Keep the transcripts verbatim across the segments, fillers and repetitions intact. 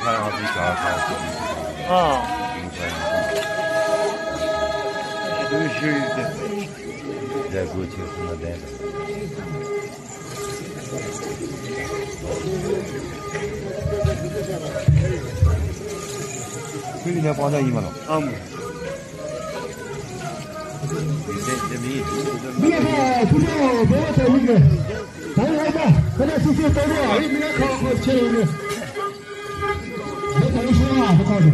ཁ་ཡང་དེ་ག་ཁ་ཡང་ཨ། དེ་ཤི་ཡི་དེ། རྒྱ་སྒོ་ཆེ་སོང་ན་ལྡན་དང་། ཁྱོད་ཀྱི་ནས་སྤང་ཆ་ཡིན་མ་ནོ། ཨ་མོ། མི་ལ་ཁ་ཁུ་ཆོ་བོ་བ་ཚ་མི་གི། ད་ཡོད་པ་ཁ་ན་སུ་སུ་ཏོ་རོ་ཨ་ཡི་མི་ལ་ཁ་ཁོ་ཆེ་རུ་ནི། བོ་ཚ་ཡི་ཤོ་ཨ་བོ་ཁ་རུ།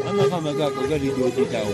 ཨ་ན་ཁ་མ་ཁ་གོ་ག་རི་རྒྱུ་ཅི་ཅའོ།